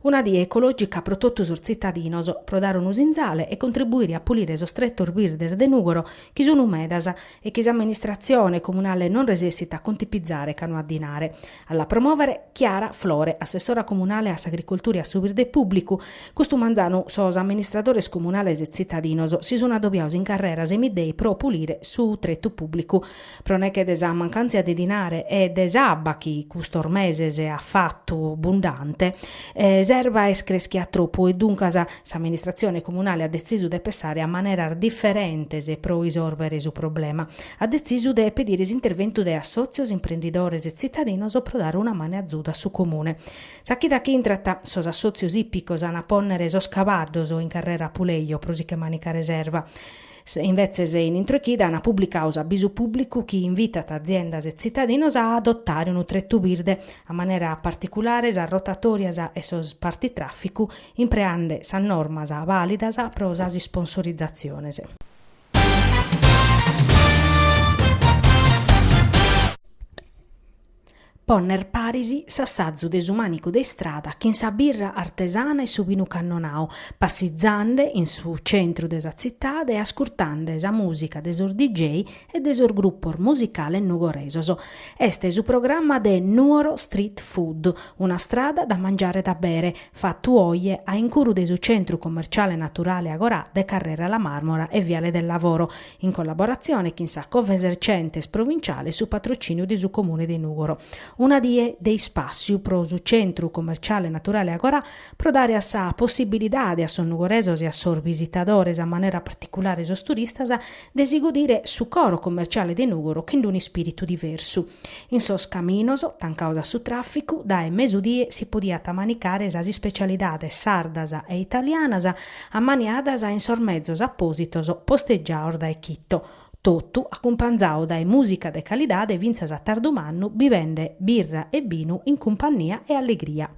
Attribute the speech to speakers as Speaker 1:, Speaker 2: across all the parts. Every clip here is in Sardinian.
Speaker 1: Una die ecològica pro totu sos tzitadinos, pro dare unu sinzale e contribuire a pulire sos tretos birdes de Nùgoro, chi sun medas e chi s'amministratzione comunale non resessit a contipizare ca no at dinare. A la promòvere Chiara Flore, assessora comunale a s'agricoltura e a su birde pùblicu. Custu manzanu sos amministradores comunales e tzitadinos si sun adobiados in carrera Semidei pro pulire su tretu pùblicu. Pro neche de sa mancàntzia de dinare e de s'abba chi custos meses at fatu bundante, s'erba est creschia tropu e duncas s'amministratzione comunale at detzisu de pessare a maneras diferentes pro isòrbere su problema. At detzisu de pedire s'interventu de assòtzios, imprendidores e tzitadinos pro dare una manu 'e azudu a su Comune. Sa chida chi intrat, sos assòtzios ìpicos an a pònnere sos cabaddos in carrera Apuleio pro si che manicare s'erba. Invetzes in intro 'e chida an publicadu s'abisu pùblicu chi invitat aziendas e tzitadinos a adotare unu tretu birde, a manera particulare sas rotatòrias e sos spartitràficu, impreande sas normas vàlidas pro sas isponsorizatziones. Ponner paris s'assazu de su mànicu de istrada chin sa birra artesana e su binu cannonau, passizande in su centru de sa tzitade e ascurtande sa mùsica de sos DJ e de sos grupos musicales nugoresos. Est su programma de Nuoro Street Food, una strada da mangiare e da bere, fatu oje a incuru de su Centru Commerciale Naturale Agorà de Carrera La Marmora e Viale del Lavoro, in collaboratzione chin sa Confesercentes Provinciale e su patrocìniu de su Comune de Nùgoro. Una die de ispàssiu pro su Centru Commerciale Naturale Agorà pro dare a sa possibilidade a sos nugoresos e a sos visitadores, a manera particulare sos turistas, de si godire su coro commerciale de Nùgoro chin d'un'ispìritu diversu. In sos caminos, tancados a su tràficu, dae mesudie si podiant manicare sas ispecialidades sardas e italianas ammaniadas in sos mezos apòsitos postegiados dae chito, totu acumpanzadu dae mùsica de calidade fintzas a tardu mannu bibende birra e binu in cumpannia e allegria.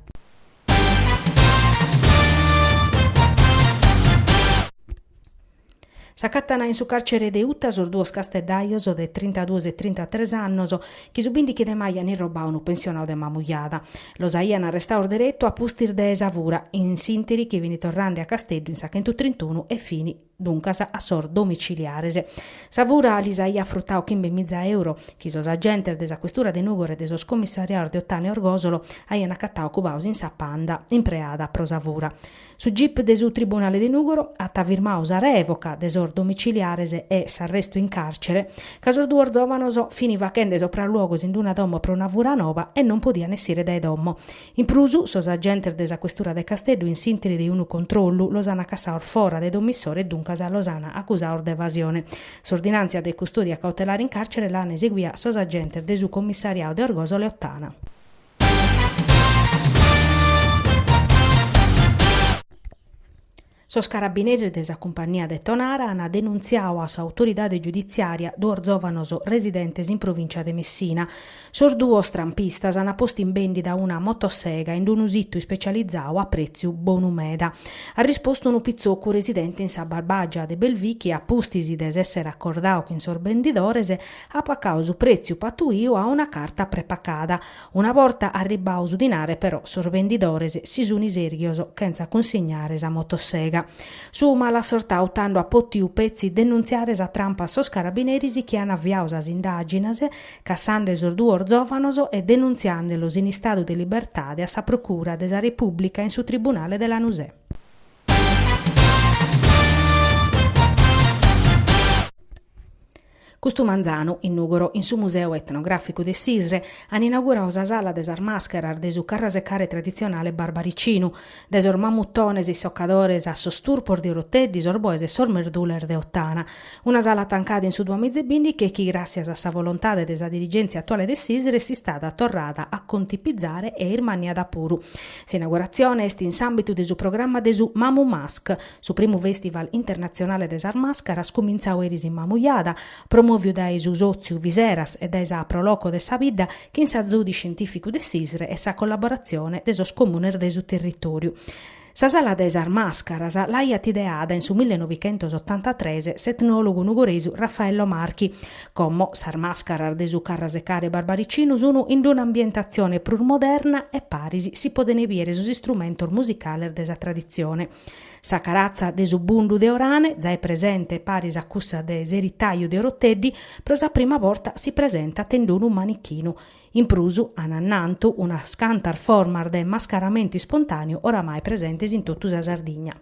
Speaker 1: S'acatana in su carcere de Uta sos duos casteddajos de trintaduos e trintatres annos chi su bindichi de maju an irrobadu unu pensionadu de Mamujada. Los aian arrestados deretu a pustis de sa fura, in s'interi chi fin torrende a Casteddu in sa chentutrintunu e fin, duncas, a sos domiciliares. Sa fura lis aiat frutadu chimbemiza euro chi sos agentes de sa questura de Nùgoro e de sos commissariados de Ottana e Orgòsolo aian acatadu cubados in sa Panda impreada pro sa fura. Su gip de su Tribunale de Nùgoro at firmadu sa rèvoca de sos domiciliares e s'arrestu in càrcere, ca sos duos zòvanos fin faghende sopralluogos in una domo pro una fura noba e non podian essire dae domo. In prus, sos agentes de sa Questura de Casteddu in s'ìnteri de unu controllu los an cassados fora de domo issoro e duncas los an acusados de evasione. S'ordinàntzia de custòdia cautelare in càrcere l'an eseguia sos agentes de su Commissariadu de Orgòsolo e Ottana. Sos carabineris de sa cumpannia de Tonara an denuntziadu a s'autoridade giuditziària duos zòvanos residentes in provìncia de Messina. Sos duos trampistas an postu in bèndida una motossega in unu situ ispecializadu a prètziu bonu meda. At rispostu unu pitzocu residente in sa Barbàgia de Belvì chi a pustis de s'èssere acordadu chin sos bendidores at pacadu su prètziu patuiu a una carta prepacada. Una borta arribbadu su dinare però sos bendidores si sun iserghios chentza cunsignare sa motossega. Su malassortadu tando at potiu petzi denuntziare sa trampa a sos carabineris chi an aviadu sas indàgines, cassande sos duos zòvanos e denuntziandelos in istadu de libertade a sa Procura de sa Repùblica in su Tribunale de Lanusè. Custu manzanu, in Nùgoro, in su Museu Etnogràficu de s'Isre, an inauguradu sa sala de sas màscheras de su carrasecare traditzionale barbaricinu, dae sos mamutones issocadores a sos turpos de Oroteddi, sos boes e sos merdules de Ottana. Una sala tancada in su duamiza e bìndichi e chi, gràssias a sa volontade de sa dirigèntzia atuale de s'Isre, est istada torrada a contipizare e irmanniada puru. S'inauguratzione est in s'àmbitu de su programma de su Mamumask, Su primu fèstival internatzionale de sas màscaras cumintzadu eris in Mamujada, promòviu dae su sòtziu Viseras e dae sa Pro Loco de sa bidda, chin s'azudu iscientìficu de s'Isre e sa collaboratzione de sos comunes de su territòriu. Sa sala de sas màscaras l'aiat ideada in su millenovichentosotantatres s'etnòlogu nugoresu Raffaello Marchi. Como sas màscaras de su carrasecare barbaricinu sun in un'ambientatzione prus moderna e paris si poden bìere sos istrumentos musicales de sa traditzione. Sa caratza de su bundu de Orane, zai presente paris a cussa de s'eritaju de Oroteddi, pro sa prima borta si presentat in unu manichinu. In prus, an annantu unas cantas formas de mascaramentu ispontàneu oramai presentes in totu sa Sardigna.